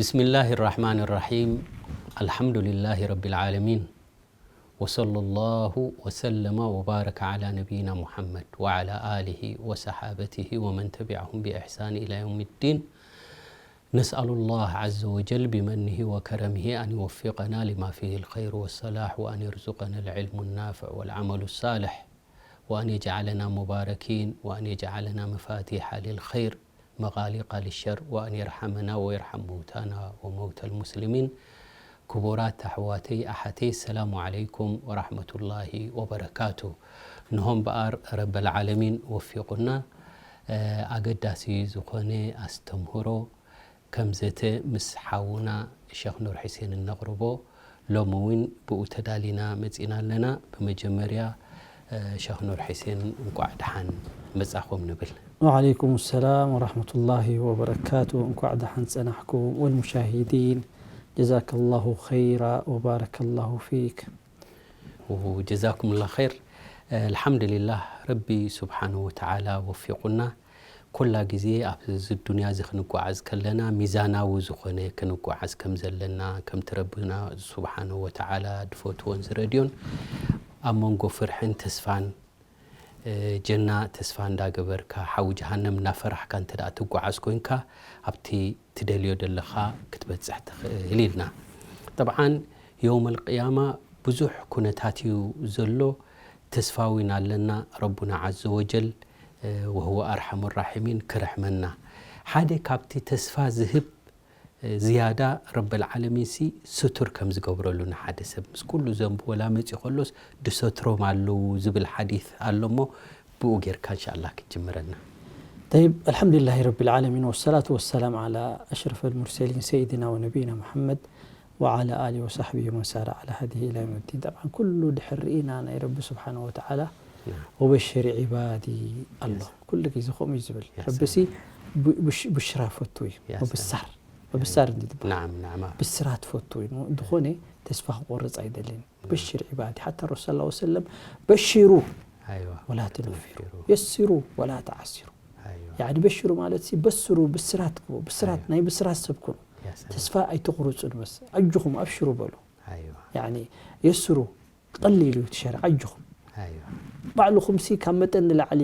بسم الله الرحمن الرحيم. الحمد لله رب العالمين. وصلى الله وسلم وبارك على نبينا محمد وعلى آله وصحابته ومن تبعهم بإحسان إلى يوم الدين. نسأل الله عز وجل بمنه وكرمه أن يوفقنا لما فيه الخير والصلاح، وأن يرزقنا العلم النافع والعمل الصالح، وأن يجعلنا مباركين، وأن يجعلنا مفاتيح للخير مغاليق للشر، وأن يرحمنا ويرحم موتانا وموتى المسلمين. ክቡራት ኣሕዋተይ ኣሓተይ፣ ሰላሙ ዓለይኩም ወራሕመቱላሂ ወበረካቱ። ንሆም በኣር ረበል ዓለሚን ወፊቑና፣ እ፣ ኣገዳሲ ዝኾነ ኣስተምህሮ ከም ዘተ ምስ ሓውና ሸኽ ኑር ሕሴን እነቕርቦ፣ ሎሚ እውን ብኡ ተዳሊና መጺና ኣለና። ብመጀመርያ፣ እ፣ ሸኽ ኑር ሕሴን እንቋዕ ደሓን መጻኹም ንብል። وعليكم السلام ورحمة الله وبركاته. እንኳዕ ደሓን ጸናሕኩም። والمشاهدين، جزاك الله خيرا وبارك الله فيك. وجزاكم الله خير. الحمد لله، ረቢ ስብሓነሁ ወተዓላ ወፊቑና። ኩላ ግዜ ኣብዚ ዱንያ እዚ ክንጓዓዝ ከለና ሚዛናዊ ዝኾነ ክንጓዓዝ ከም ዘለና፣ ከምቲ ረብና ስብሓነሁ ወተዓላ ዝፈትዎን ዝረድዮን፣ ኣብ መንጎ ፍርሕን ተስፋን፣ እ፣ ጀና ተስፋ እንዳገበርካ፣ ሓዊ ጀሃነም እናፈራሕካ እንተ ደኣ ትጓዓዝ ኮይንካ፣ ኣብቲ ትደልዮ ዘለኻ ክትበጽሕ ትኽእል ኢልና። ጠብዓን፣ የውመል ቅያማ ብዙሕ ኩነታት እዩ ዘሎ። ተስፋ እውን ኣለና። ረቡና ዓዘ ወጀል፣ እ፣ ወህወ ኣርሐሙ ራሒሚን፣ ክርሕመና። ሓደ ካብቲ ተስፋ ዝህብ፣ እ፣ ዝያዳ ረበል ዓለሚን ሲ ስቱር ከም ዝገብረሉ ንሓደ ሰብ፣ ምስ ኩሉ ዘንቡ ወላ መጺኡ ከሎስ ድሰትሮም ኣለዉ ዝብል ሓዲስ ኣሎ እሞ፣ ብኡ ጌርካ እንሻኣላህ ክትጅምረልና። طيب، الحمد لله رب العالمين، والصلاة والسلام على أشرف المرسلين سيدنا ونبينا محمد وعلى آله وصحبه ومن سار على هديه إلى يوم الدين. طبعا ኩሉ ድሕር ርኢና ናይ ረቢ ስብሓነ ወተዓላ ናም። وبشر عبادي ኣሎ። ኩሉ ግዜ ከምኡ እዩ ዝብል። ያ ረቢ ሲ ሰላም። ብ-፣ ብሽ-፣ ብሽራ ፈቱ እዩ። ያ ሰላም። ምብሳር። ምብሳር እንዲ ትበሃል። ናም፣ ናም። ብስራት ፈቱ እዩ። እንተኾነ ተስፋ ክቆርጽ ኣይደልን። ናም። በሽር ዒባዲ። ሓታ ረሱል ሰለላሁ ዐለይሂ ወሰለም በሽሩ ኣይዋ። ወላ ትነፊሩ። ትነፊሩ። የስሩ ወላ ተዓሲሩ። ኣይዋ። ያዕኒ በሽሩ ማለት ሲ በስሩ፣ ብስራት ግቡ። ብስራት፣ ኣይዋ። ናይ ብስራት ሰብ ኩኑ። ያ ሰላም። ተስፋ ኣይትቑርጹ ንበስ። ኣጆኹም ኣብሽሩ በሉ። ኣይዋ። ያዕኒ የስሩ፣ ቀሊል እዩ እቲ ሸርዓ፣ ኣጆኹም። ኣይዋ። ባዕልኹም ሲ ካብ መጠን ንላዕሊ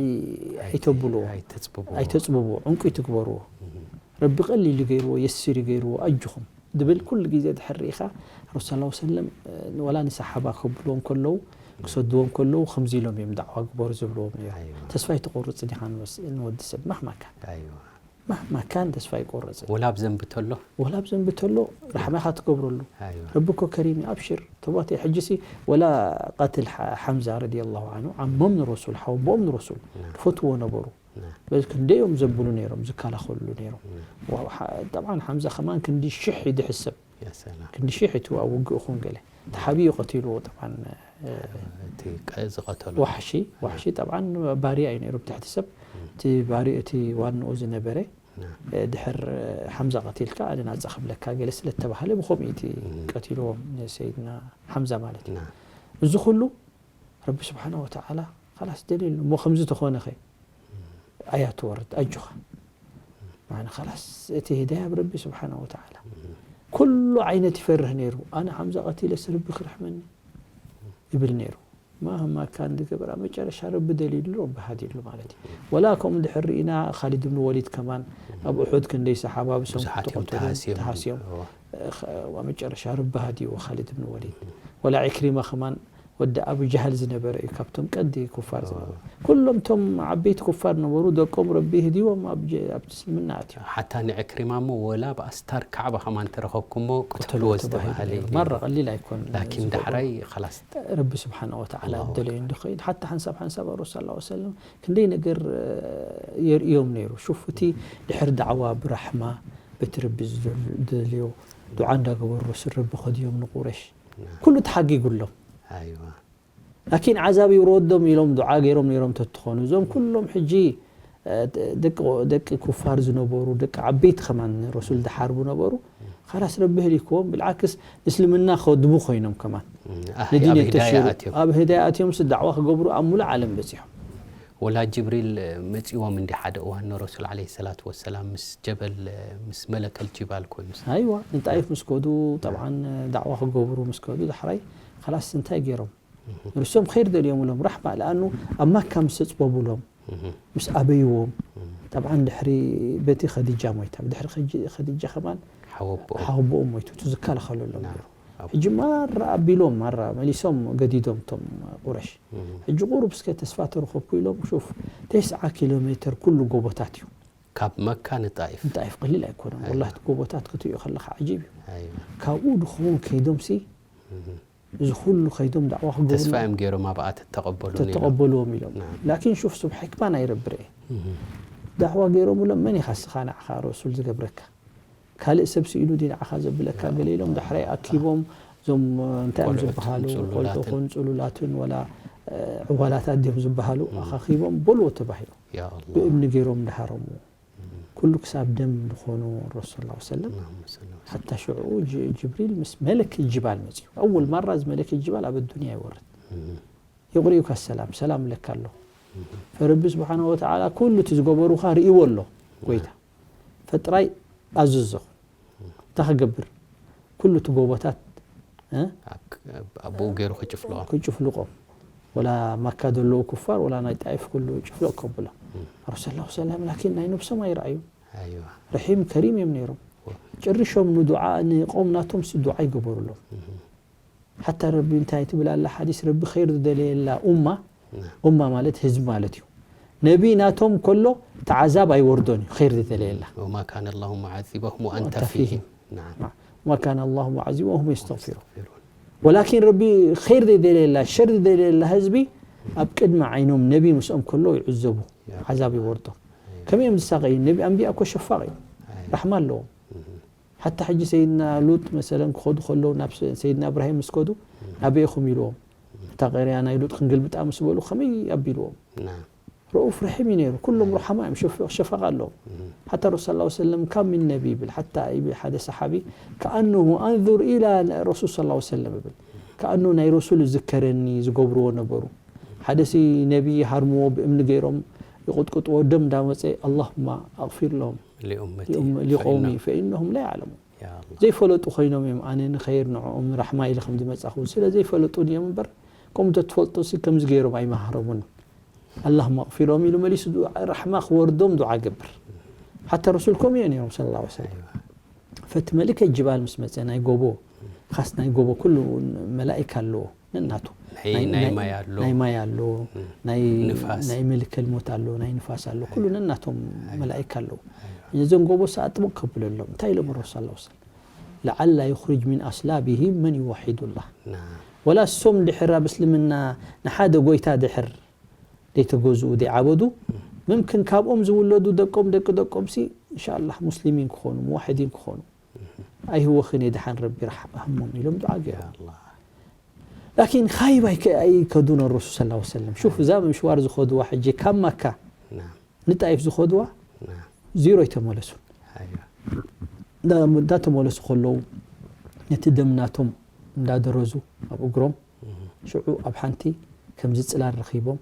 ኣይተ-፣ ኣይተብልዎ። ኣይተጽብብዎ። ኣይተጽብብዎ፣ ዕንቁ ኣይትግበርዎ። እህ። ረቢ ቀሊል እዩ ገይርዎ፣ የሲር እዩ ገይርዎ፣ ኣጆኹም ዝብል ኩሉ ግዜ ድሕር ርኢኻ፣ ረሱል ሰለላሁ ዐለይሂ ወሰለም፣ እ፣ ወላ ንሰሓባ ከብልዎም ከለዉ፣ ክሰድዎም ከለዉ፣ ከምዚ ኢሎም እዮም ዳዕዋ ግበሩ ዝብልዎም ነይሮም። ኣይዋ። ተስፋ ኣይትቆርጽን ኢኻ ንወስ-፣ ንወዲ ሰብ፣ ማህማ ካን። ኣይዋ። ማህማ ካን ተስፋ ኣይቆርጽን። ወላ ኣብ ዘንቢ ተሎ? ወላ ኣብ ዘንቢ ተሎ፣ ራሕማኻ ትገብረሉ። ኣይዋ። ረቢ እኮ ከሪም እዩ፣ ኣብሽር፣ ተባተይ። ሕጂሲ ወላ ቃትል ሓ-፣ ሓምዛ ረዲየላሁ ዐንሁ፣ ዓሞም ንረሱል፣ ሓወቦኦም ንረሱል፣ ናም። ዝፈትዎ ነበሩ። ናም። በዚ ክንደይ እዮም ዘብሉ ነይሮም፣ ዝከላኸሉ ነይሮም። ናም። ዋ-፣ ሓ-፣ ጠብዓን ሓምዛ ከማን ክንዲ ሽሕ እዩ ዝሕሰብ። ያ ሰላም። ክንዲ ሽሕ እቲ ኣብ ውግእ ኹን ገለ። ተሓቢኡ ቀቲልዎ ጠብዓን፣ እ፣ እቲ ቀ-፣ ዝቐተሎ። ዋሕሺ፣ ዋሕሺ ጠብዓን ባርያ እዩ ነይሩ ብትሕቲ ሰብ። እም። እቲ ባርያ፣ እቲ ዋንኡ ዝነበረ፣ ናም። እ፣ ድሕር፣ እ፣ ሓምዛ ቀቲልካ ኣነ ናጻ ክብለካ ገለ ስለ እተባህለ ብኸምኡ እቲ እም። ቀቲልዎም ንሰይድና ሓምዛ ማለት እዩ። ናም። እዚ ኩሉ ረቢ ስብሓነ ወተዓላ ኻላስ ደልየሉ እሞ ከምዚ ተኾነ ኸ ኣያ ትወርድ፣ ኣጆኻ። ማዕና፣ ኻላስ፣ እቲ ህዳያ ብረቢ ስብሓነ ወተዓላ። ኩሉ ዓይነት ይፈርህ ነይሩ። ኣነ ሓምዛ ቀቲለስ ረቢ ክርሕመኒ ይብል ነይሩ። ማህማ ካን ዝገበራ መጨረሻ ረቢ ደልዩሉ፣ ረቢ ሃዲሉ ማለት እዩ። ወላ ከምኡ እንድሕር ርኢና፣ ኻሊድ ብን ወሊድ ከማን ኣብ ኡሑድ ክንደይ ሰሓባ ብሰንኩ ብዙሓት እዮም ተቐተሉ፣ ተሃስዮም። ተሃስዮም። እዋ። ኸ-፣ ኣብ መጨረሻ ረቢ ሃዲዎ ኻሊድ ብን ወሊድ። ወላ ዒክሪማ ከማን ወዲ ኣቡ ጃህል ዝነበረ እዩ፣ ካብቶም ቀንዲ ኩፋር ዝነበሩ። ኦ። ኩሎም እቶም ዓበይቲ ኩፋር ነበሩ፣ ደቆም ረቢ ህዲዎም ኣብ ጀ-፣ ኣብ እስልምና ኣትዮም። ሓታ ንዕክሪማ እሞ ወላ ብኣስታር ካዕባ ከማን ተረኸብኩሞ ቅተልዎ ቅተልዎ ተባሂሉ ዝተባህለ ነይሩ። እዩ። ማራ ቀሊል ኣይኮን ላኪን ዝገብሮ። ዳሕራይ ኸላስ። ረቢ ስብሓነ ወተዓላ ኣላሁ ኣክበር። ደለዩ እንድኸይድ፣ ሓታ ሓንሳብ ሓንሳብ ረሱል ሰለላሁ ዐለይሂ ወሰለም ክንደይ ነገር፣ እ፣ የርእዮም ነይሩ። ሹፍ፣ እቲ ድሕሪ ዳዕዋ ብራሕማ፣ በቲ ረቢ ዝደል-፣ ዝደልዮ ዱዓ እንዳገበሩ ረሱል ረቢ ከድዮም ንቁረሽ። ናም። ኩሉ ተሓጊጉሎም። ኣይዋ። ላኪን ዓዛብ ይውረዶም ኢሎም ዱዓ ገይሮም ነይሮም ተትኾኑ፣ እዞም ኩሎም ሕጂ፣ እ፣ ደቂ፣ ደቂ ኩፋር ዝነበሩ፣ ደቂ ዓበይቲ ከማን ረሱል ዝሓርቡ ነበሩ። ኻላስ ረቢ ህሊክዎም፣ ብልዓክስ ንእስልምና ከድሙ ኮይኖም ከማን። እም፣ ኣህ፣ ንዲን ኣብ ህዳያ የተሽሩ፣ ኣትዮም። ኣብ ህዳያ ኣትዮም ዳዕዋ ክገብሩ ኣብ ሙሉእ ዓለም በጺሖም። ወላ ጅብሪል መጺዎም እንዲ ሓደ እዋን ንረሱል ዓለይሂ ሰላቱ ወሰላም ምስ ጀበል፣ ምስ መለከል ጅባል ኮይኑ። ኣይዋ ንጣይፍ ምስ ከዱ፣ ጠብዓን ዳዕዋ ክገብሩ ምስ ከዱ ዳሕራይ ኸላስ እንታይ ገይሮም? ንሶም ኸይር ደልዮምሎም ራሕማ ለኣኑ ኣብ ማካ ምስ ተፅበቡሎም ምስ ኣበይዎም፣ ጠብዓን ድሕሪ በቲ ኸዲጃ ሞይታ ብድሕሪ ኸዲጃ ኸማን ሓወቦኦም ሞይቱ፣ እቲ ዝከላኸለሎም ነይሩ። ሕጂ ማራ ኣቢሎም ማራ መሊሶም ገዲዶም እቶም ቁረሽ። ሕጂ ቁሩብ እስከ ተስፋ ተረኸብኩ ኢሎም። ሹፍ፣ ተስዓ ኪሎ ሜትር ኩሉ ጎቦታት እዩ። ካብ መካ ንጣይፍ ንጣይፍ ቀሊል ኣይኮነን። ወላሂ እቲ ጎቦታት ክትሪኦ ከለኻ ዓጂብ እዩ። ካብኡ ድኸውን ከይዶምሲ እዚ ኩሉ ከይዶም ዳዕዋ ክገብሩ ተስፋ እዮም ገይሮም ኣብኣ ተተቐበሉ ተተቐበልዎም ኢሎም። ላኪን ሹፍ ሱብ ሕክማ ናይ ረቢ ርኤ። ዳዕዋ ገይሮምሎም መን ኢኻ እስኻ ንዓኻ ረሱል ዝገብረካ? ካልእ ሰብ ስኢኑ ድዩ ንዓኻ ዘብለካ ገለ ኢሎም ዳሕራይ ኣኪቦም እዞም እንታይ እዮም ዝበሃሉ ቆልዑትን ጽሉላትን ወላ ዕዋላታት ድዮም ዝበሃሉ ኣኻኺቦም በልዎ ተባሂሉ ብእምኒ ገይሮም ድሃረምዎ። ኩሉ ክሳብ ደም ዝኾኑ ረሱል ላ ሰለም ሓታ ሽዑ ጅብሪል ምስ መለክ ጅባል መፅዩ። ኣወል ማራ እዚ መለክ ጅባል ኣብ ኣዱንያ ይወርድ። የቕሪኡካ ሰላም ሰላም ለካ ኣሎ። ፈረቢ ስብሓን ወተዓላ ኩሉ እቲ ዝገበሩኻ ርእይዎ ኣሎ ጎይታ። ፈጥራይ ኣዝዞ እንታይ ክገብር? ኩሉ እቲ ጎቦታት ኣብኡ ገይሩ ክጭፍልቖም ክጭፍልቖም ወላ ማካ ዘለዉ ኩፋር ወላ ናይ ጣይፍ ኩሉ ጭፍልቕ ከብሎ ረሱል ላ ሰለም ላኪን ናይ ነብሶም ኣይረኣዩ። ረሒም ከሪም እዮም ነይሮም። ጭርሾም ንዱዓ ንቆም ናቶም ሲ ዱዓ ይገበሩሎም። ሓታ ረቢ እንታይ ትብል ኣላ ሓዲስ ረቢ ኸይር ዝደለየላ ኡማ ኡማ ማለት ህዝቢ ማለት እዩ። ነቢ ናቶም ከሎ እቲ ዓዛብ ኣይወርዶን እዩ ኸይር ዝደለየላ። وما كان الله معذبهم وأنت فيهم. وما كان الله معذبهم وهم يستغفرون. ወላኪን ረቢ ኸይር ዝደለየላ ሸር ዝደለየላ ህዝቢ ኣብ ቅድሚ ዓይኖም ነቢ ምስኦም ከሎ ይዕዘቡ። ዓዛብ ይወርዶ። ከመይ እዮም ዝሳቐዩ? ነቢ ኣንቢያ እኮ ሸፋቕ እዩ። ራሕማ ኣለዎም። ሓታ ሕጂ ሰይድና ሉጥ መሰለን ክኸዱ ከለዉ ናብ ሰይድና እብራሂም ምስ ከዱ ኣበይ ኢኹም ኢልዎም። እታ ቀርያ ናይ ሉጥ ክንግልብጣ ምስ በሉ ከመይ ኣቢልዎም። ረኡፍ ረሒም እዩ ነይሩ። ኩሎም ሩሓማ እዮም፣ ሸፋቃ ኣለዎም። ሓታ ረሱል ሰለላሁ ዐለይሂ ወሰለም ካም ሚን ነቢ ይብል። ሓታ ይብል ሓደ ሰሓቢ ከኣንሁ ኣንዙር ኢላ ረሱል ሰለላሁ ዐለይሂ ወሰለም ይብል። ከኣኑ ናይ ረሱል ዝከረኒ ዝገብርዎ ነበሩ። ሓደሲ ነቢ ሃርምዎ ብእምኒ ገይሮም ይቕጥቅጥዎ ደም እንዳመፀ ኣላሁማ ኣቕፊር ለሁም ሊቀውሚ ፈኢነሁም ላ ያዕለሙን። ዘይፈለጡ ኮይኖም እዮም ኣነ ንኸይር ንዕኦም ንራሕማ ኢለ ከም ዝመፃኹ ስለ ዘይፈለጡ እዮም እምበር ከምኡ ተትፈልጡ ሲ ከምዚ ገይሮም ኣይመሃረሙን ኣላሁማ ኣቕፊሮም ኢሉ መሊሱ ራሕማ ክወርዶም ዱዓ ገብር። ሓታ ረሱል ከምኡ እዮም ነይሮም ሰለላሁ ዐለይሂ ወሰለም። ፈቲ መሊከ ጅባል ምስ መፀ ናይ ጎቦ ኻስ ናይ ጎቦ ኩሉ መላኢካ ኣለዎ ነናቱ ናይ ማይ ኣሎ ናይ መሊከል ሞት ኣሎ ናይ ንፋስ ኣሎ ኩሉ ነናቶም መላኢካ ኣለዉ። እዞም ጎቦ ሰ ኣጥብቕ ከብለሎም እንታይ ኢሎም ረሱል ሰለላሁ ዐለይሂ ወሰለም ለዓላ ዩኽሪጅ ሚን ኣስላቢሂም መን ዩወሒዱላህ። ወላ እሶም ድሕር ኣብ እስልምና ንሓደ ጎይታ ድሕር ደይተገዝኡ ደይዓበዱ ምምክን ካብኦም ዝውለዱ ደቆም ደቂ ደቆምሲ እንሻላህ ሙስሊሚን ክኾኑ ሙዋሕዲን ክኾኑ ኣይህወኽን እየ ደሓን ረቢ ራሕሞም ኢሎም ዱዓ ገይሮም። ላኪን ኻይብ ኣይከዱን ረሱል ሰለላሁ ዐለይሂ ወሰለም። ሹፍ እዛ ምሽዋር ዝኸድዋ ሕጂ ካብ ማካ ንጣይፍ ዝኸድዋ ዜሮ ኣይተመለሱን። እንዳተመለሱ ከለዉ ነቲ ደም ናቶም እንዳደረዙ ኣብ እግሮም ሽዑ ኣብ ሓንቲ ከምዚ ፅላል ረኺቦም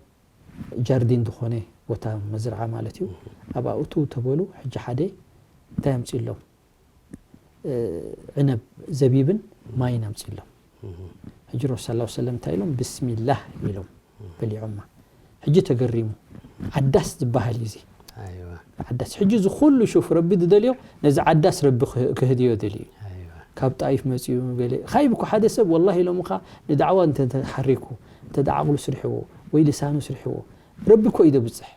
ጃርዲን ዝኾነ ቦታ መዝርዓ ማለት እዩ ኣብኣ እትው ተበሉ ሕጂ ሓደ እንታይ ኣምፅእሎም ዕነብ ዘቢብን ማይን ኣምፅእሎም። ሕጂ ረሱል ሰለላሁ ዐለይሂ ወሰለም እንታይ ኢሎም ብስሚላህ ኢሎም በሊዖማ። ሕጂ ተገሪሙ ዓዳስ ዝበሃል እዩ እዚ። ዓዳስ ሕጂ እዚ ኩሉ ሹፍ ረቢ ዝደልዮ ነዚ ዓዳስ ረቢ ክህድዮ ደልዩ እዩ። ካብ ጣይፍ መፂኡ ገለ ኻይብ እኮ ሓደ ሰብ ወላሂ ኢሎምኻ ንዳዕዋ እንተተሓሪኩ እንተ ዓቕሉ ስርሕዎ ወይ ልሳኑ ስርሕዎ ረቢ እኮ እዩ ደብፅሕ።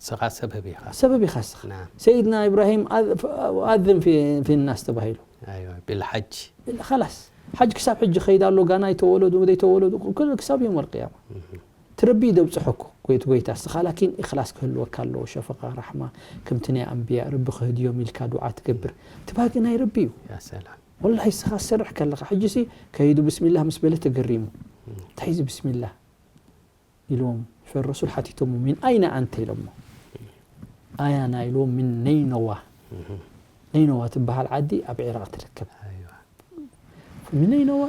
ስኻ ሰበብ ኢኻ ሰበብ ኢኻ ስኻ ሰይድና ኢብራሂም ኣዝን ፊ ናስ ተባሂሉ ብልሓጅ ላስ ሓጅ ክሳብ ሕጂ ኸይድ ኣሎ ጋና ይተወለዱ ዘይተወለዱ ክሳብ ዮም ኣልቅያማ ትረቢ ደብፅሐኩ ጎይት ጎይታ ስኻ ላኪን ኢኽላስ ክህልወካ ኣለዎ ሸፈቃ ራሕማ ከምቲ ናይ ኣንብያ ረቢ ክህድዮም ኢልካ ዱዓ ትገብር ትባጊ ናይ ረቢ እዩ ወላሂ ስኻ ሰርሕ ከለኻ ሕጂ ሲ ከይዱ ብስሚላህ ምስ በለ ተገሪሙ እንታይ እዚ ብስሚላህ ኢልዎም ፈረሱል ሓቲቶሞ ሚን ኣይነ ኣንተ ኢሎሞ ኣያና ኢልዎም ሚን ነይነዋ ነይነዋ ትበሃል ዓዲ ኣብ ዒራቕ ትርከብ ሚን ነይነዋ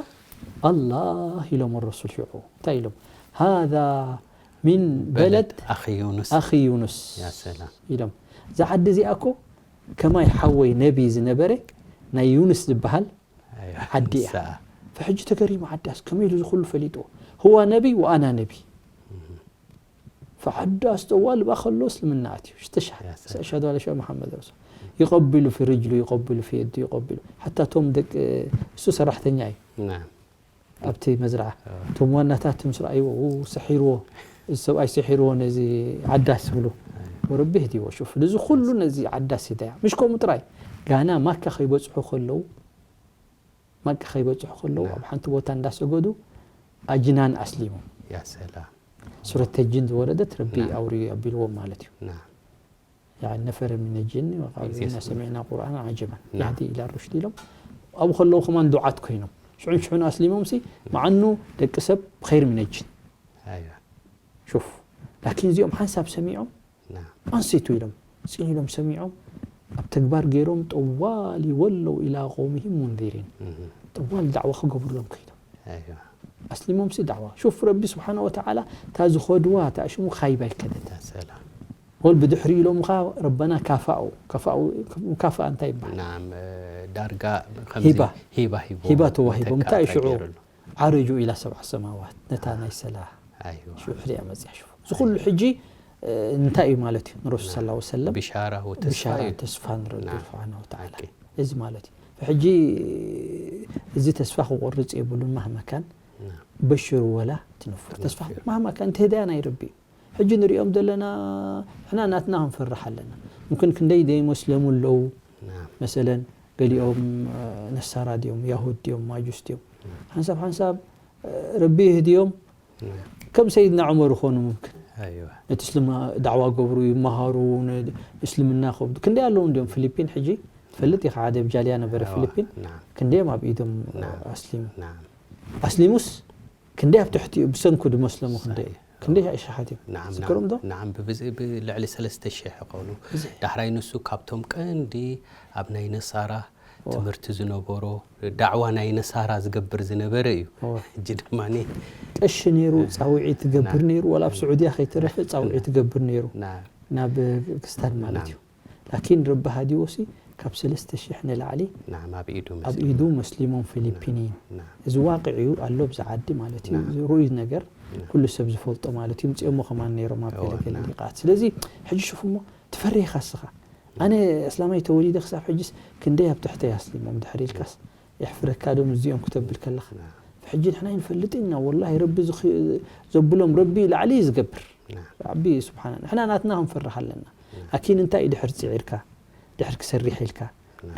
ኣላህ ኢሎም ረሱል ሽዑ እንታይ ኢሎም ሃذا ሚን በለድ ኣኺ ዩኑስ። ኣኺ ዩኑስ ያ ሰላም። ኢሎም። እዛ ዓዲ እዚኣ እኮ ከማይ ሓወይ ነቢ ዝነበረ ናይ ዩኑስ ዝበሃል ኣይዋ፣ ዓዲ እያ። ንሳ። ፈሕጂ ተገሪሙ ዓዳስ ከመይ ኢሉ ዝኹሉ ፈሊጥዎ? ህዋ ነቢ ወኣና ነቢ። ፈዓዳስ ጠዋል ብኣ ከሎ እስልምና ኣትዩ። ሽተሻ ያ ሰላም። ኣሽሃዱ ኣላ ሸ መሓመድ ረሱል ይቀብሉ ፊ ርጅሉ ይቀብሉ ፊ የዱ ይቀብሉ ሓታ ቶም ደቂ እሱ ሰራሕተኛ እዩ ናም። ኣብቲ መዝርዓ እ። እቶም ዋናታት ምስ ረኣይዎ ው ሰሒርዎ እዚ ሰብኣይ ሰሒርዎ ነዚ ዓዳስ ብሉ ወረቢ ህዲዎ ሹፍ ነዚ ኩሉ ነዚ ዓዳስ ሂዳያ ምሽ ከምኡ ጥራይ ጋና ማካ ከይበፅሑ ከለዉ ማካ ከይበፅሑ ከለዉ ና። ኣብ ሓንቲ ቦታ እንዳሰገዱ ኣጅናን ኣስሊሞም ያ ሰላም። ሱረት ተጅን ዝወረደት ረቢ ና። ኣውርዩ ኣቢልዎም ማለት እዩ ና። يعني نفر من الجن وقالوا إذ إنا سمعنا قرآنا عجبا نعم. يهدي إلى الرشد ኢሎም ኣብኡ ከለዉ ከማን ዱዓት ኮይኖም ሽዑን ሽዑን ኣስሊሞም ሲ መዓኑ ደቂ ሰብ خير من الجن ኣይዋ። شوف لكن እዚኦም ሓንሳብ ሰሚዖም ና። ኣንሲቱ ኢሎም ፅን ኢሎም ሰሚዖም ኣብ ተግባር ገይሮም ጠዋሊ ወለው إلى قومهم منذرين እህ። ጠዋሊ ዳዕዋ ክገብሩሎም ከይዶም ኣይዋ። ኣስሊሞም ሲ ዳዕዋ شوف ረቢ ስብሓነ ወተዓላ እታ ዝኸድዋ እታ ሽሙ ካይባ ይከደት ያ ሰላም። ወል ብድሕሪ ኢሎም ኸ ረበና ካፋኡ ካፋኡ ሙካፋኣ እንታይ ይበሃል ናም ዳርጋ ሂባ። ሂባ ሂቦ ሂባ ተዋሂቦም እንታይ ሽዑ ገይሩሉ። ዓረጁ ኢላ ሰብዓ ሰማዋት ነታ ናይ ሰላ ኣይዋ። ሽዑ ሕሪያ መፅያ ሽፉ እዚ ኩሉ ሕጂ እ፣ እንታይ እዩ ማለት እዩ ንረሱል ስ ሰለም ብሻራ ወተስፋ ብሻራ እዩ። ተስፋ ንረቢ ናም። ስብሓን ወተዓላ ኦኬ። እዚ ማለት እዩ ሕጂ እዚ ተስፋ ክቆርፅ የብሉን ማህመካን ናም። በሽሩ ወላ ትንፍር ተስፋ ትንፍር። ማህመካን እቲ ህዳያ ናይ ረቢ እዩ ሕጂ ንሪኦም ዘለና ሕና ናትና ክንፈርሕ ኣለና ምምክን ክንደይ ደይመስለሙ ኣለዉ ናም። መሰለን ገሊኦም እ፣ ነሳራ ድዮም ያሁድ ድዮም ማጁስ ድዮም ሓንሳብ ሓንሳብ እ፣ ረቢ ይህድዮም ናም። ከም ሰይድና ዑመር ይኾኑ ምምክን ኣይዋ። ነቲ እስልምና ዳዕዋ ገብሩ ይመሃሩ ን- እስልምና ከብዱ ክንደይ ኣለዉ እንዲዮም ፊሊፒን ሕጂ ትፈልጥ ኢኻ ሓደ ብጃልያ ነበረ ኣዋ፣ ፊሊፒን ናም። ክንደዮም ኣብ ኢዶም ናም። ኣስሊሙ ናም። ኣስሊሙስ ክንደይ ኣብ ትሕቲ እዩ ብሰንኩ ድመስለሙ ክንደይ ሳይ። ክንደይ ኣሽሓት እዮም ናም ትዝክሮም ዶ ናም ብብዝ- ብልዕሊ ሰለስተ ሽሕ ይኸውን እዚ ዳሕራይ ንሱ ካብቶም ቀንዲ ኣብ ናይ ነሳራ ዋ። ትምህርቲ ዝነበሮ ዳዕዋ ናይ ነሳራ ዝገብር ዝነበረ እዩ ዋ። ሕጂ ድማ ቀሺ ነይሩ ፃውዒት ትገብር ና። ነይሩ ወላ ኣብ ስዑድያ ከይተረፈ ፃውዒት ትገብር ነይሩ ና ናብ ክስታን ማለት ና። እዩ ላኪን ረቢ ሃዲዎሲ ካብ ሰለስተ ሽሕ ንላዕሊ ናም ኣብ ኢዱ ኣብ መስሊ ኢዱ መስሊሞም ፊሊፒን እዩ ና እዚ ዋቅዕ እዩ ኣሎ ብዛ ዓዲ ማለት እዩ ና። እዚ ርኡይ ነገር ና። ኩሉ ሰብ ዝፈልጦ ማለት እዩ ምፅኦሞ ከማን ነይሮም ኣብ እወ፣ ገለገለ ና። ሊቃት ስለዚ ሕጂ ሽፉ እሞ ትፈርህ ኢኻ እስኻ ኣነ እስላማይ ተወሊደ ክሳብ ሕጅስ ክንደይ ኣብ ትሕተይ ኣስሊሞም ድሕሪ ኢልካስ የሕፍረካ ዶ ምስዚኦም ክተብል ከለኻ ና ሕጂ ንሕና ይንፈልጥ ኢና ወላሂ ረቢ ዝኽ- ዘብሎም ረቢ ላዕሊ እዩ ዝገብር ና ረቢ ስብሓና ንሕና ናትና ክንፈርህ ኣለና ኣኪን እንታይ እዩ ድሕር ፅዒርካ ድሕር ክሰርሕ ኢልካ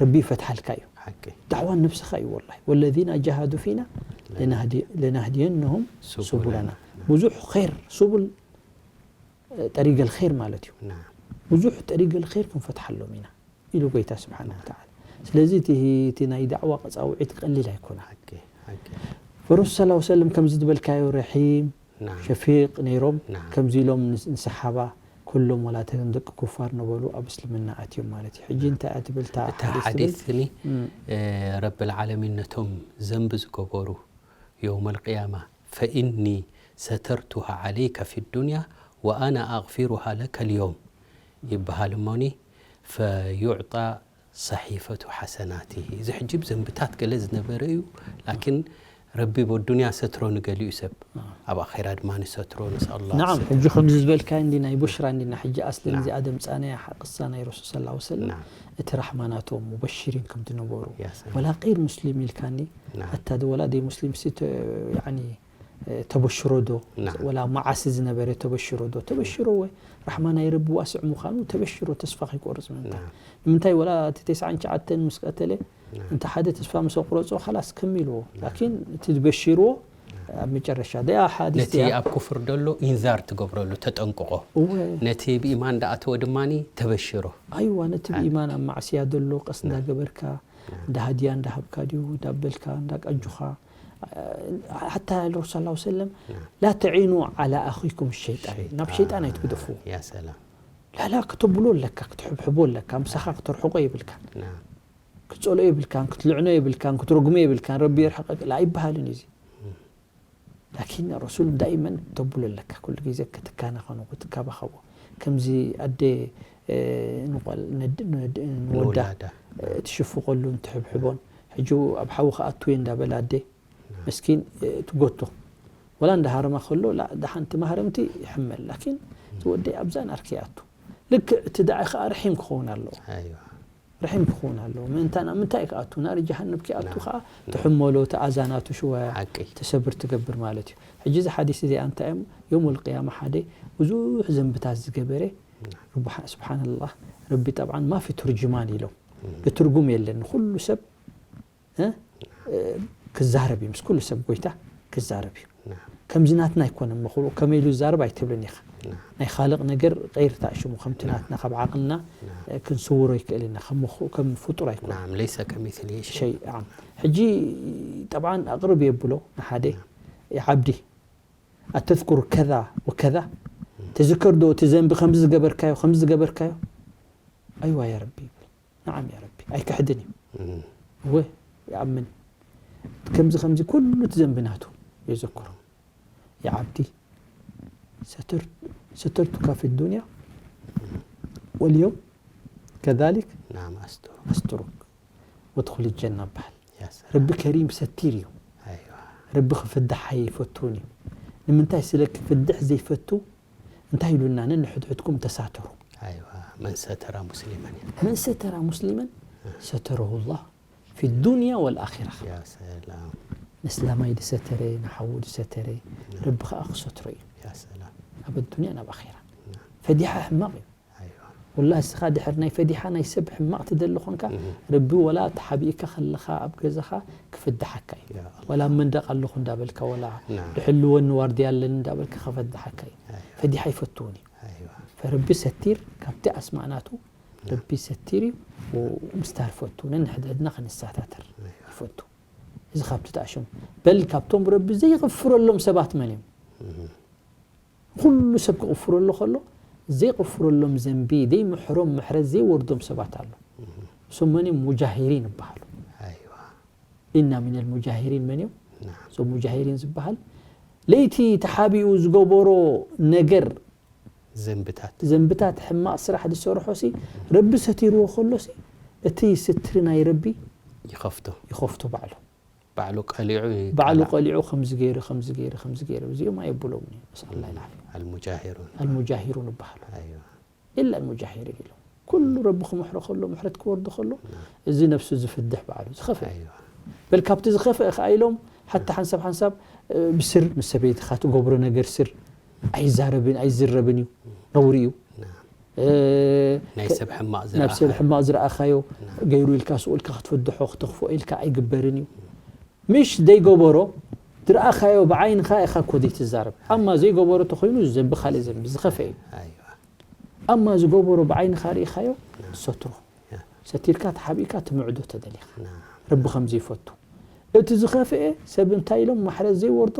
ረቢ ይፈትሓልካ እዩ ሓቂ ዳዕዋ ነብስኻ እዩ ወላሂ ወለዚነ ጃሃዱ ፊና ለናህዲ- ለናህዲየነሁም ሱቡለና። ሱቡለና ብዙሕ ኸይር ሱቡል ጠሪገል ኸይር ማለት እዩ ና ብዙሕ ጠሪገል ኸይር ክንፈትሓሎም ኢና ኢሉ ጎይታ ስብሓን ወተዓላ ስለዚ እቲ እቲ ናይ ዳዕዋ ፃውዒት ቀሊል ኣይኮነ ሓቂ ሓቂ ፈረሱ ስ ሰለም ከምዚ ዝበልካዮ ረሒም ና ሸፊቅ ነይሮም ና ከምዚ ኢሎም ንስ- ንሰሓባ ኩሎም ወላተን ደቂ ኩፋር ነበሩ ኣብ እስልምና ኣትዮም ማለት እዩ ሕጂ እንታይ እያ ትብል እታ እቲ ሓዲስ ትብል ሓዲስ ኒ እም፣ ረብል ዓለሚን ነቶም ዘንቢ ዝገበሩ የውመል ቅያማ ፈኢኒ ሰተርቱሃ ዓለይከ ፊ ዱንያ ወኣና ኣቕፊሩሃ ለከ ልዮም ይበሃል እሞኒ ፈዩዕጣ ሰሒፈቱ ሓሰናቲ እዚ ሕጂ ብዘንብታት ገለ ዝነበረ እዩ ላኪን ረቢ በዱንያ ሰትሮ ንገሊኡ ሰብ ኣብ ኣኼራ ድማ ንሰትሮ ንስኣላ ናዓም ሕጂ ከምዚ ዝበልካ እንዲ ናይ ቡሽራ እንዲ ና ሕጂ ኣስለን ናዓም። እዚኣ ደምፃናያ ሓቅሳ ናይ ረሱል ስላ ወሰለም ናዓም። እቲ ራሕማናቶም ሙበሽሪን ከም ዝነበሩ ያ ሰላም። ወላ ቀይር ሙስሊም ኢልካኒ ናዓም። ኣታ ዶ ወላ ደይ ሙስሊም ሲ ተ- ያኒ ተበሽሮ ዶ ናዓም። ወላ መዓሲ ዝነበረ ተበሽሮ ዶ ተበሽሮ ወይ ራሕማ ናይ ረቢ ዋስዕ ምዃኑ ተበሽሮ ተስፋ ከይቆርፅ ምንታ ናዓም። ንምንታይ ወላ እቲ ተስዓን ትሽዓተን ምስ ቀተለ ናዓም። እንተ ሓደ ተስፋ ምስ ኣቁረፆ ካላስ ከም ኢልዎ ላኪን እቲ ዝበሽርዎ ኣብ መጨረሻ ደኣ ሓዲስ ነቲ ኣብ ኩፍር ደሎ ኢንዛር ትገብረሉ ተጠንቅቆ እወ ነቲ ብኢማን ዳኣተወ ድማ ተበሽሮ ኣይዋ ነቲ ብኢማን ኣብ ማዕስያ ደሎ ቀስ እንዳገበርካ እንዳ ሃድያ እንዳሃብካ ድዩ እንዳበልካ እንዳቃጁኻ ሓታ ረሱል ላ ሰለም ላ ተዒኑ ዓላ ኣኺኩም ሸይጣን ናብ ሸይጣን ኣይትግደፉ ያ ሰላም ላላ ከተብሎ ኣለካ ክትሕብሕቦ ኣለካ ምሳኻ ክተርሕቆ የብልካን ና ክትፀልኦ የብልካን ክትልዕኖ የብልካን ክትረጉሞ የብልካን ረቢ የርሕቀክ ላ ኣይበሃልን እዩ እዚ ላኪን ረሱል ዳይመን ተብሎ ኣለካ፣ ኩሉ ግዜ ክትካናኸኖ ክትከባኸቦ። ከምዚ ኣደ ንወዳ ትሽፍቐሉን ትሕብሕቦን፣ ሕጂ ኣብ ሓዊ ክኣትው እየ እንዳበለ ኣደ መስኪን ትጎቶ። ወላ እንዳሃረማ ከሎ ደሓንቲ ማህረምቲ ይሕመል፣ ላኪን እቲ ወደይ ኣብዛ ናርክ ይኣቱ። ልክዕ እቲ ዳዒ ከዓ ርሒም ክኸውን ኣለዎ። ርሒም ክኸውን ኣለዎ። ምእንታን ኣብ ምንታይ ክኣቱ? ናሪ ጀሃነብ ክኣቱ ከዓ ትሕመሎ፣ እቲ ኣዛናቱ ሽወያ ተሰብር ትገብር ማለት እዩ። ሕጂ እዚ ሓዲስ እዚ ኣንታይ እዮም? የውመል ቅያማ ሓደ ብዙሕ ዘንብታት ዝገበረ ስብሓንላህ፣ ረቢ ጠብዓን ማፊ ቱርጅማን ኢሎም፣ ትርጉም የለን። ንኩሉ ሰብ ክዛረብ እዩ፣ ምስ ኩሉ ሰብ ጎይታ ክዛረብ እዩ። ከምዚ ናትና ኣይኮነን ምኽሩ፣ ከመይ ኢሉ ዝዛረብ ኣይትብልን ኢኻ። ናይ ካልቕ ነገር ቀይር ተኣሽሙ፣ ከምቲ ናትና ካብ ዓቕልና ክንስውሮ ይክእል ኢና፣ ከም ፍጡር ኣይኮነን። ለይሰ ከሚስሊ ሸይ። ሕጂ ጠብዓን ኣቕርብ የብሎ ንሓደ ዓብዲ ኣተዝኩሩ ከዛ ወከዛ፣ ትዝከር ዶ እቲ ዘንቢ ከምዚ ዝገበርካዮ ከምዚ ዝገበርካዮ? ኣይዋ ያ ረቢ ይብል። ነዓም ያ ረቢ ኣይክሕድን እዩ። እወ ይኣምን። ከምዚ ከምዚ ኩሉ እቲ ዘንቢ ናቱ የዘክሮ። ያ ዓብዲ ሰተርቱካ ፊ ዱንያ ወልየውም ከዛሊክ ናም ኣስቱሩ ኣስቱሩክ ወድኹል ጀና በሃል። ረቢ ከሪም ሰቲር እዩ። ረቢ ክፍድሓ ይፈቱን እዩ። ንምንታይ ስለ ክፍድሕ ዘይፈቱ እንታይ ኢሉና? ነንሕድሕድኩም ተሳተሩ። መን ሰተራ ሙስሊመን እዩ። መን ሰተራ ሙስሊመን ሰተረሁ ላህ ፊ ዱንያ ወልኣኺራ። ያ ሰላም። ንእስላማይ ድሰተረ ንሓዉ ድሰተረ ረቢ ከዓ ክሰትሮ እዩ። ያ ሰላም። ኣብ ኣዱንያ ናብ ኣኺራ። ፈዲሓ ሕማቕ እዩ። ኣይዋ። ወላ እስኻ ድሕር ናይ ፈዲሓ ናይ ሰብ ሕማቕ ትደሊ ኾንካ ረቢ ወላ ተሓቢእካ ከለኻ ኣብ ገዛኻ ክፍድሓካ እዩ። ያ ኣላህ። ወላ ኣብ መንደቕ ኣለኹ እንዳበልካ ወላ ናም። ድሕልወኒ ዋርድያ ኣለኒ እንዳበልካ ክፈድሓካ እዩ። ኣይዋ። ፈዲሓ ይፈትውን እዩ። ኣይዋ። ፈረቢ ሰቲር ካብቲ ኣስማእናቱ ረቢ ሰቲር እዩ። ምስታር ፈቱ ነንሕድሕድና ክንሰታተር ይፈቱ። እዚ ካብቲ ተኣሽሙ በል ካብቶም ረቢ ዘይቕፍረሎም ሰባት መን እዮም? ኩሉ ሰብ ክቕፍረሉ ከሎ ዘይቕፍረሎም ዘንቢ ዘይምሕሮም ምሕረት ዘይወርዶም ሰባት ኣሎ። እሶም መን እዮም? ሙጃሂሪን ይበሃሉ። ኣይዋ። ኢና ሚነል ሙጃሂሪን መን እዮም? ናም። እዞም ሙጃሂሪን ዝበሃል ለይቲ ተሓቢኡ ዝገበሮ ነገር ዘንብታት ዘንብታት ሕማቕ ስራሕ ዝሰርሖ ሲ ረቢ ሰቲርዎ ከሎ ሲ እቲ ስትሪ ናይ ረቢ ይኸፍቶ ይኸፍቶ ባዕሉ። ባዕሉ ቀሊዑ ባዕሉ ይቃላዕ። ቀሊዑ ከምዚ ገይሩ ከምዚ ገይሩ ከምዚ ገይሩ እዚኦም ኣየብሎም ነስኣላ ልዓፊያ። ኣልሙጃሂሩን ኣልሙጃሂሩን ይበሃሉ። ኣይዋ። ኢላ ኣልሙጃሂሪን ኢሎም ኩሉ ረቢ ክምሕሮ ከሎ ምሕረት ክወርዶ ከሎ እዚ ነብሱ ዝፍድሕ ባዕሉ ዝኸፍእ ኣይዋ። በል ካብቲ ዝኸፍእ ከኣ ኢሎም ሓታ ሓንሳብ ሓንሳብ ብስር ምስ ሰበይትኻ ትገብሮ ነገር ስር ኣይዛረብን ኣይዝረብን እዩ፣ ነውሪ እዩ። ናም። እ፣ ናይ ሰብ ሕማቕ ናብ ሰብ ዝረኣኻ ሕማቕ ዝረኣኻዮ ናም። ገይሩ ኢልካ ስኡ ኢልካ ክትፈድሖ ክተኽፍኦ ኢልካ ኣይግበርን እዩ። ምሽ ዘይገበሮ ዝረኣኻዮ ብዓይንኻ ኢኻ እኮ ዘይትዛረብ። ኣማ ዘይገበሮ ተኾይኑ ዘንቢ ካልእ ዘንቢ ዝኸፍአ እዩ። ኣይዋ። ኣማ ዝገበሮ ብዓይንኻ ርኢኻዮ ሰትሮ። ያ። ሰቲርካ ተሓቢእካ ትምዕዶ ተደሊኻ። ናም። ረቢ ከም ዘይፈቱ እቲ ዝኸፍአ ሰብ እንታይ ኢሎም ማሕረት ዘይወርዶ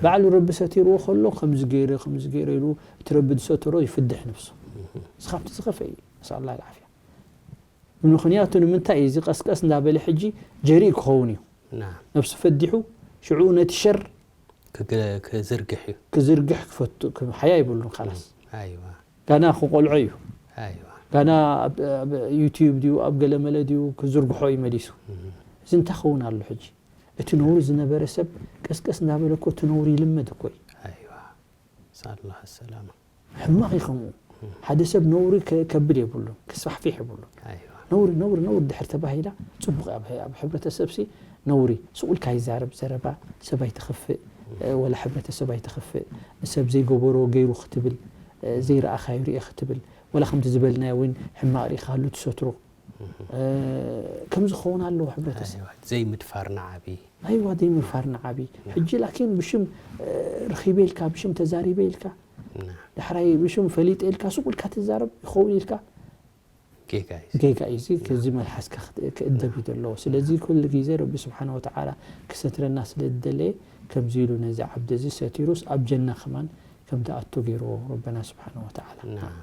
ባዕሉ ረቢ ሰቲርዎ ከሎ ከምዚ ገይረ ከምዚ ገይረ ኢሉ እቲ ረቢ ዝሰተሮ ይፍድሕ ነብሱ። እዚ ካብቲ ዝኸፍአ እዩ። ነስኣላ ልዓፍያ። ምኽንያቱ ንምንታይ እዩ እዚ ቀስቀስ እንዳበለ ሕጂ ጀሪእ ክኸውን እዩ። ናም። ነብሱ ፈዲሑ ሽዑ ነቲ ሸር ክግ- ክዝርግሕ እዩ። ክዝርግሕ ክፈቱ ክም- ሓያ ይብሉን ካላስ ኣይዋ። ጋና ክቆልዖ እዩ። ኣይዋ። ጋና ኣብ ኣብ ዩቲዩብ ድዩ ኣብ ገለመለ ድዩ ክዝርግሖ እዩ መሊሱ። እዚ እንታይ ኸውን ኣሎ ሕጂ? እቲ ነውሪ ዝነበረ ሰብ ቀስቀስ እንዳበለ እኮ እቲ ነውሪ ይልመድ እኮ እዩ። ኣይዋ። ሳላ ሰላማ። ሕማቕ እዩ ከምኡ። ሓደ ሰብ ነውሪ ከ- ከብል የብሉን፣ ክስፋሕፊሕ የብሉን። ኣይዋ። ነውሪ ነውሪ ነውሪ ድሕር ተባሂላ ጽቡቕ ኣብ ኣብ ሕብረተሰብ ሲ ነውሪ ስቕ ኢልካ ይዛረብ ዘረባ ሰብ ኣይትኽፍእ፣ እ፣ ወላ ሕብረተሰብ ኣይትኽፍእ፣ ንሰብ ዘይገበሮ ገይሩ ክትብል፣ እ፣ ዘይረኣኻዮ ርኤ ክትብል፣ ወላ ከምቲ ዝበልናዮ እውን ሕማቕ ርኢኻሉ ትሰትሮ። እ፣ ከምዚ ክኸውን ኣለዎ ሕብረተሰብ። ኣይዋ። ዘይምድፋር ንዓቢ። ኣይዋ ዘይምድፋር ንዓቢ። ሕጂ ላኪን ብሽም እ፣ ረኺበ ኢልካ ብሽም ተዛሪበ ኢልካ ና። ዳሕራይ ብሽም ፈሊጠ ኢልካ ሱቕ ኢልካ ትዛረብ ይኸውን ኢልካ ጌጋ እዩ። ጌጋ እዩ። እዚ ከዚ መልሓስካ ክት- ክእደብ እዩ ዘለዎ። ስለዚ ኩሉ ግዜ ረቢ ስብሓነ ወተዓላ ክሰትረና ስለ ዝደለየ ከምዚ ኢሉ ነዚ ዓብዲ እዚ ሰቲሩስ ኣብ ጀና ከማን ከም ትኣቱ ገይርዎ ረበና ስብሓነ ወተዓላ። ናም።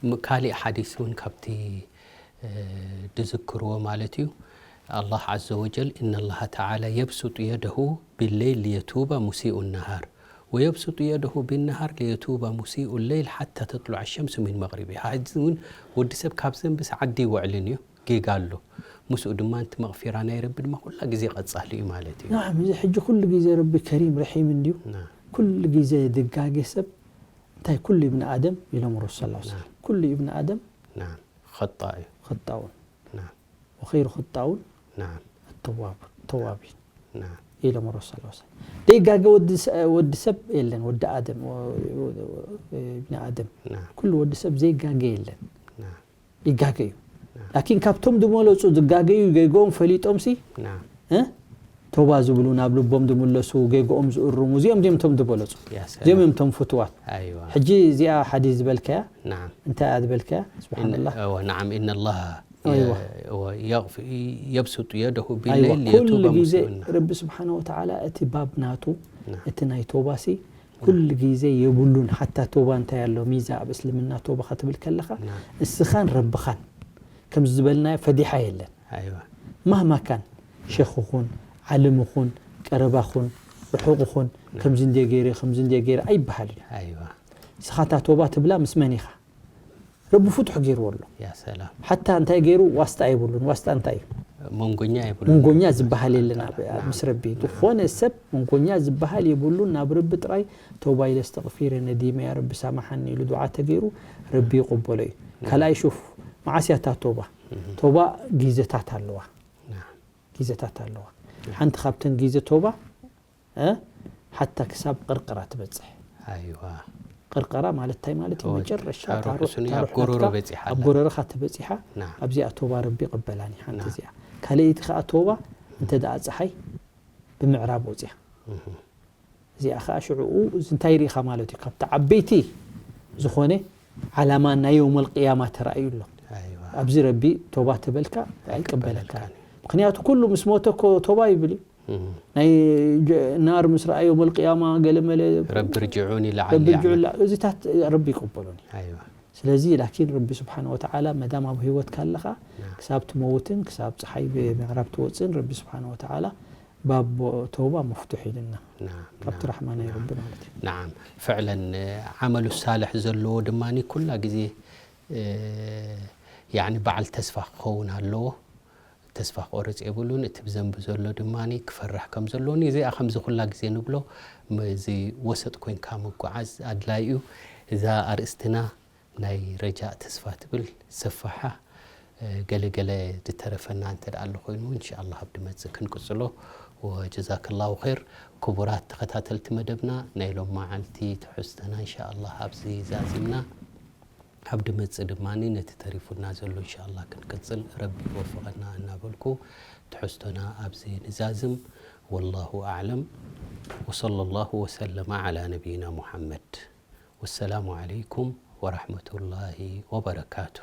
ም- ካሊእ ሓዲስ እውን ካብቲ እ፣ ድዝክርዎ ማለት እዩ። ኣላህ ዓዘ ወጀል፣ إن الله تعالى يبسط يده بالليل ليتوب مسيء النهار ويبسط يده بالنهار ليتوب مسيء الليل حتى تطلع الشمس من مغربها። ሕጂ እውን ወዲ ሰብ ካብ ዘንብስ ዓዲ ይውዕልን እዩ፣ ጌጋ ኣሎ። ምስኡ ድማ እቲ መቕፊራ ናይ ረቢ ድማ ኩላ ግዜ ቀጻሊ እዩ ማለት እዩ። ናዓም፣ እዚ ሕጂ ኩሉ ግዜ ረቢ ከሪም ረሒም እንድዩ። ናም። ኩሉ ግዜ ድጋጌ ሰብ እንታይ ኩሉ ኢብን ኣደም ኢሎም ረሱል ሰለላሁ ዐለይሂ ወሰለም። ናም። ኩሉ ኢብን ኣደም ናም። ኸጣእ እዩ። ኸጣኡን። ናም። ወኸይሩ ኸጣኡን ናም። ተዋብ፣ ተዋቢን ናም። ኢሎም ረሱል ሰለላሁ ዐለይሂ ወሰለም። ደይጋገ ወዲ ሰ-፣ ወዲ ሰብ የለን፣ ወዲ ኣደም፣ ወ-፣ ወ-፣ ወ-፣ ኢብን ኣደም። ናም። ኩሉ ወዲ ሰብ ዘይጋገ የለን። ናም። ይጋገ እዩ። ናም። ላኪን ካብቶም ዝበለጹ ዝጋገዩ ገይጎም ፈሊጦምሲ፣ ናም። እ? ተውባ ዝብሉ፣ ናብ ልቦም ዝምለሱ፣ ገይጎኦም ዝእርሙ፣ እዚኦም ድዮም እቶም ዝበለጹ? ያ ሰላም። እዚኦም እዮም እቶም ፍቱዋት። ኣይዋ። ሕጂ እዚኣ ሓዲስ ዝበልካያ፣ ናም። እንታይ እያ ዝበልካያ? ስብሓንላህ። إن-، እወ፣ ናዓም፣ إن الله ي-፣ ኣይዋ። እወ፣ يغف-، يبسط يده ኣይዋ፣ بالليل ኩሉ ليتوب ግዜ مسيء النهار። ረቢ ስብሓነ ወተዓላ እቲ ባብ ናቱ፣ ናም። እቲ ናይ ተውባሲ፣ ኩሉ ግዜ የብሉን። ሓታ ቶባ እንታይ ኣሎ ሚዛ ኣብ እስልምና ቶባ ክትብል ከለኻ ናም። እስኻን ረብኻን ከምዚ ዝበልናዮ ፈዲሓ የለን። ኣይዋ። ማህማ ካን ሸኽ ኹን ዓልም ኹን ቀረባ ኹን ርሑቕ ኹን ከምዚ እንድየ ገይረ ከምዚ እንድየ ገይረ ኣይበሃልን እዩ። ኣይዋ። እስኻ እታ ቶባ ትብላ ምስ መን ኢኻ? ረቢ ፍቱሕ ገይርዎ ኣሎ። ያ ሰላም። ሓታ እንታይ ገይሩ ዋስጣ የብሉን። ዋስጣ እንታይ እዩ? መንጎኛ የብሉን። መንጎኛ ዝበሃል የለን ኣብ፣ ኣብ ናም። ምስ ረቢ። ናም። ዝኾነ ሰብ መንጎኛ ዝበሃል የብሉን። ናብ ረቢ ጥራይ ተውባ ኢለ ኣስተቕፊረ ነዲመ ያ ረቢ ሳማሓኒ ኢሉ ዱዓ ተገይሩ ረቢ ይቕበሎ እዩ። ናም። ካልኣይ ሹፍ መዓስ እያ እታ ተውባ? እህ። ተውባ ግዜታት ኣለዋ። ናም። ግዜታት ኣለዋ። ናም። ሓንቲ ካብተን ግዜ ተውባ እ? ሓታ ክሳብ ቅርቅራ ትበጽሕ። ኣይዋ። ቅርቀራ ማለት እንታይ ማለት እዩ? እወ፣ መጨረሻ እታ ሩሕ፣ ሩሕ ስኒ እታ ኣብ ሩሕ ጎሮሮ ናትካ በጺሓ ኣብ ኣላ። ጎረርኻ ተበጺሓ፣ ናም። ኣብዚኣ ቶባ ረቢ ይቕበላን እዩ፣ ሓንቲ ናም። እዚኣ። ካልኣይቲ ከኣ ቶባ እንተ ደኣ ጸሓይ ብምዕራብ ወጽያ። እህ። እዚኣ ከኣ ሽዑኡ እዚ እንታይ ርኢኻ ማለት እዩ? ካብቲ ዓበይቲ ዝኾነ ዓላማ ናይ የውመል ቅያማ ተራእዩ ኣሎ። ኣይዋ። ኣብዚ ረቢ ቶባ ተበልካ ኣይቅበለካን። ኣይቅበለካን። ምኽንያቱ ኩሉ ምስ ሞተ እኮ ቶባ ይብል እዩ። እህ። ናይ ጀ-፣ ናር ምስ ረኣዮ መልቅያማ ገለመለ ረቢ ርጅዑኒ ለዓሊ ረቢ ርጅዑ ኣዕመል። ላ-፣ እዚታት ረቢ ይቀበሎን እዩ። ኣይዋ። ስለዚ ላኪን ረቢ ስብሓነ ወተዓላ መዳም ኣብ ህይወትካ ኣለኻ፣ ና። ክሳብ ትመውትን ክሳብ ፀሓይ ብምዕራብ ትወፅእን ረቢ ስብሓነ ወተዓላ ባብ ተውባ መፍቱሕ ኢልና። ና፣ ካብቲ ና፣ ራሕማ ናይ ና። ረቢ ማለት እዩ። ነዓም፣ ፍዕለን ዓመሉ ሳልሕ ዘለዎ ድማ ኩላ ግዜ፣ እ፣ ያዕኒ በዓል ተስፋ ክኸውን ኣለዎ። ተስፋ ክቆርጽ የብሉን። እቲ ብዘንቢ ዘሎ ድማ ክፈርሕ ከም ዘለዎን፣ እዚኣ ከምዚ ኩላ ግዜ ንብሎ፣ ም-፣ እዚ ወሰጥ ኮይንካ ምጉዓዝ ኣድላዪ እዩ። እዛ ኣርእስትና ናይ ረጃእ ተስፋ ትብል ሰፋሓ፣ እ፣ ገለ ገለ ዝተረፈና እንተ ደኣ ኣሎ ኮይኑ፣ እንሻኣላህ ኣብ ድመጽእ ክንቅጽሎ። ወጀዛከላሁ ኸይር። ክቡራት ተኸታተልቲ መደብና፣ ናይ ሎም መዓልቲ ትሕዝቶና እንሻኣላህ ኣብዚ ዛዚምና። ኣብ ድመጽእ ድማ ነቲ ተሪፉና ዘሎ እንሻኣላህ ክንቅጽል ረቢ ይወፍቐና እናበልኩ ትሕዝቶና ኣብዚ ንዛዝም። ወላሁ ኣዕለም። ወሰለላሁ ወሰለመ ዓላ ነቢይና ሙሐመድ። ወሰላሙ ዓለይኩም ወራሕመቱላሂ ወበረካቱ።